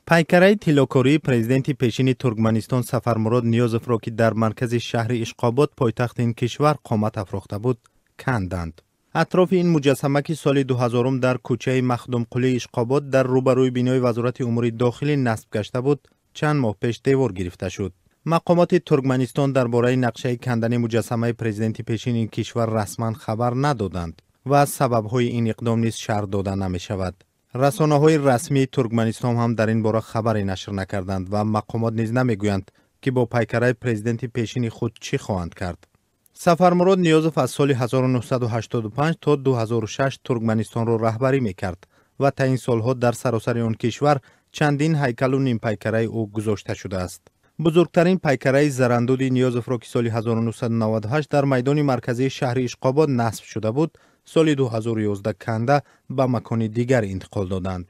Пайкараи тиллокории президенти пешини Туркманистон Сафармурод Ниёзовро, ки дар маркази шаҳри Ишқобод, пойтахти ин кишвар, қомат афрохта буд, канданд. Атрофи ин муҷассама, ки соли 2000 дар кӯчаи Махдумқулии Ишқобод дар рӯбарӯи бинои Вазорати умури дохилӣ насб гашта буд, чанд моҳ пеш девор гирифта шуд. Мақомоти Туркманистон дар бораи нақшаи кандани муҷассамаи президенти пешини ин кишвар расман хабар надоданд ва аз сабабҳои ин иқдом низ шарҳ дода намешавад. Расонаҳои расмии Туркманистон ҳам дар ин бора хабаре нашр накарданд ва мақомот низ намегӯянд, ки бо пайкараи президенти пешини худ чӣ хоҳанд кард. Сафармурод Ниёзов аз соли 1985 то 2006 Туркманистонро раҳбарӣ мекард ва та ин солҳо дар саросари он кишвар чандин ҳайкалу нимпайкараи ӯ гузошта шудааст. Бузургтарин пайкараи зарандуди Ниёзовро, ки соли 1998 дар майдони марказии шаҳри Ишқобод насб шуда буд, соли 2011 канда ба макони дигар интиқол доданд.